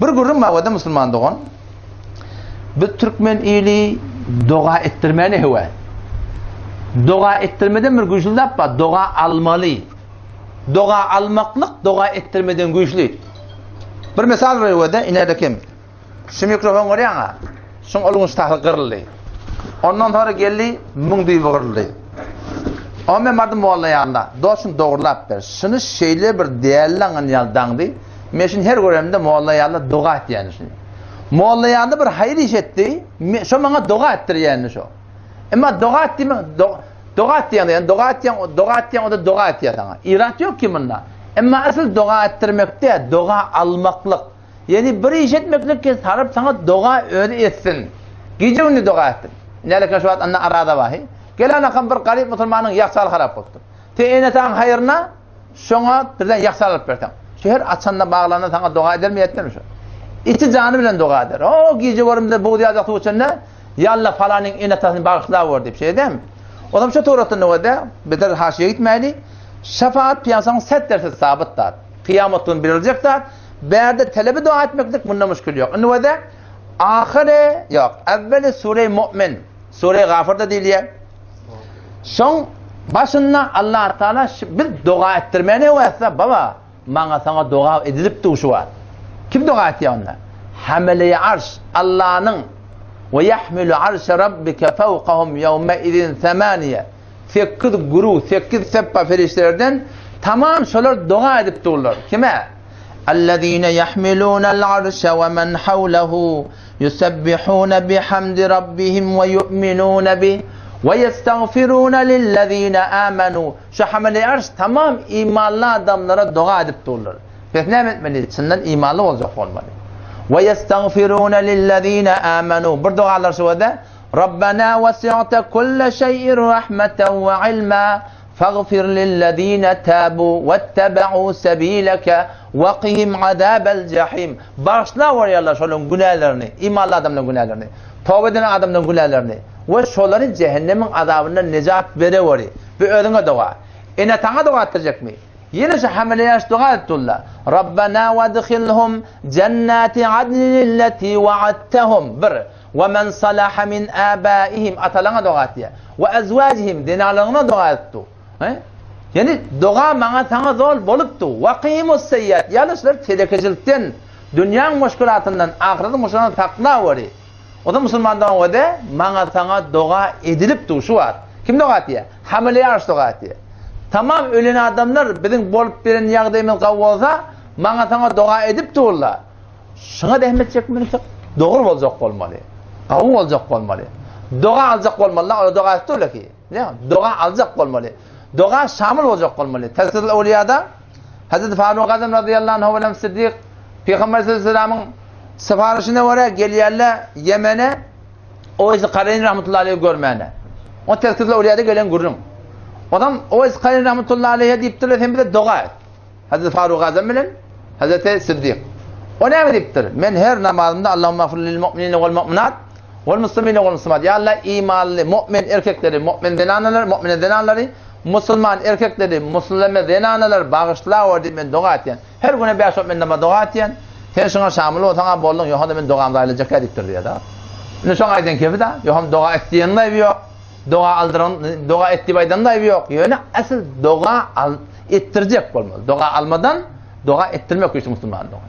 Bir gürrüň bar wada musulman dogan. Biz türkmen ili doga etdirmäne höwes. Doga etdirmeden bir güýçli zat bar, doga almaly. Doga almaklyk doga etdirmeden güýçli. Bir mysal berewede inerde kim? Şu mikrofon görýäňä? Şuň ol gün ştahy gyryldy. Ondan sonra geldi, müň düýbi gyryldy. O men bardym molla ýanyna. Dost şuny dogrulap ber. Şuny şeýle bir däli ýaly daňdy. Men şuny her görenimde molla ýaly doga etýän şuny. Molla ýaly bir haýyr iş etdi. Şo maňa doga etdirýän şo. Emma doga et diýme, doga et diýen, ýani doga etýän, doga etýän, o da doga etýär saňa. Irat ýok ki munda. Emma asyl doga etdirmekde doga almaklyk. Ýani bir iş etmeklik ki saryp saňa doga özi etsin. Gije gündüz doga etsin. Nälekin şu wagt anda arada bahy. Gelen akam bir garyp musulmanyň ýagşaly harap bolupdyr. Sen ene-ataň haýryna Şoňa birden ýagşy alyp berseň. Şu her açanda baglanda saňa doga edermi etmezmi şu? Içi jany bilen doga eder. O gije görümde buz ýaljak suw içende, Ýa Allah falanyň ene-atasyny bagyşlawor diýip şeý edem. Onam şu suratda nöwede beter haşiýe gitmäli. Şefaat pyýasaň set derse sabyt zat. Kyýamat gün beriljek zat. Bärde telebi doga etmeklik munda muşkil ýok. Indi wede ahyry ýok. Evveli sure Mu'min. Sure Gafyrda diýilýär. Şoň başynda Allah Taala biz doga etdirmäne wäsa baba maňa saňa doga edilip dur şu wagt. Kim doga etýär onda? Hamele arş Allanyň we yahmilu arşa rabbike fawqahum yawma izin samaniye. 8 guru, 8 seppa perişdelerden tamam şolar doga edip durlar. Kime? Allazine yahmilunal arşa we men hawlehu Ýusebbihune bihamdi rabbihim we ýu'minune bih we ýestagfirune lillezine amenu. Şu hamele arş tamam imanly adamlara doga edip durlar. Biz näme etmeli? Çyndan imanly boljak bolmaly. We ýestagfirune lillezine amenu. Bir dogalar şu wada. Rabbena wesi'te kulle şeý'in rahmeten we ilma. Fagfir lillezine tabu wettebe'u sebileke wekihim azabel jahim. Bagyşla bolýarlar şolaryň günälerini, imanly adamlaryň günälerini, toba eden adamlaryň günälerini we şolary jähennemiň azabyndan nejat bereweri. Bu özüňe doga. Ene-ataňa doga etdirjekmi? Ýene şu hamile ýaş doga edip durlar. Rabbena wedhilhum jennati adnilleti wa'adtahum. Bir. We men salaha min abaihim atalaňa doga etýär. We azwajihim zenalaryna doga edipdi. He? Ýani doga maňa saňa zol bolupdy. Waqimus seýýat. Ýaly şular telekeçilikden, dünýäň muşkulatyndan, ahyretiň muşkulatyndan saklaweri. O da musulman dogan wede maňa saňa doga edilipdi şu wagt. Kim doga etýär? Hamile ýaş doga etýär. Tamam ölen adamlar biziň bolup beren ýagdaýymyz gawy bolsa, maňa saňa doga edipdi olar. Şuňa zähmet çekmeli, dogry boljak bolmaly. Gawy boljak bolmaly. Doga aljak bolmaly, ola doga etdi ki. Ne? Doga aljak bolmaly. Doga şamil boljak bolmaly. Tezkirül Awliýada Hazreti Faruk Azam radıyallahu anh bilen Siddik Peygamber sallallahu aleyhi ve sellem'in sifarişine görä gelýärler Ýemene Oweýs Kareýn rahmetullahi aleyhi görmäne. O Tezkirül Awliýada gelen gürrüň. Odam Oweýs Kareýn rahmetullahi aleyhi diýipdirler, sen bize doga et. Hazreti Faruk Azam bilen Hazreti Siddik. O näme diýipdir? Men her namazymda Allahumma gfir lil mu'minina wal mu'minat wal muslimina wal muslimat. Ya Allah imanly mu'min erkekleri, mu'min zenanalary, mu'mine zenanlary, musulman erkekleri, musulma zenanalary bagyşla wer diýip men doga etýän. Her güne 5 wagt men namaz doga etýän. Sen şuňa şamyl bolsaň bolduň, ýoham men dogamda aýlajak diýipdir diýýär. Indi şoň aýdan kefi da, ýoham doga et diýen ýok. Doga aldyran, doga et diýip aýdan da ýok. Ýöne asyl doga al etdirjek bolmaly. Doga almadan doga etdirmek üçin musulman doga.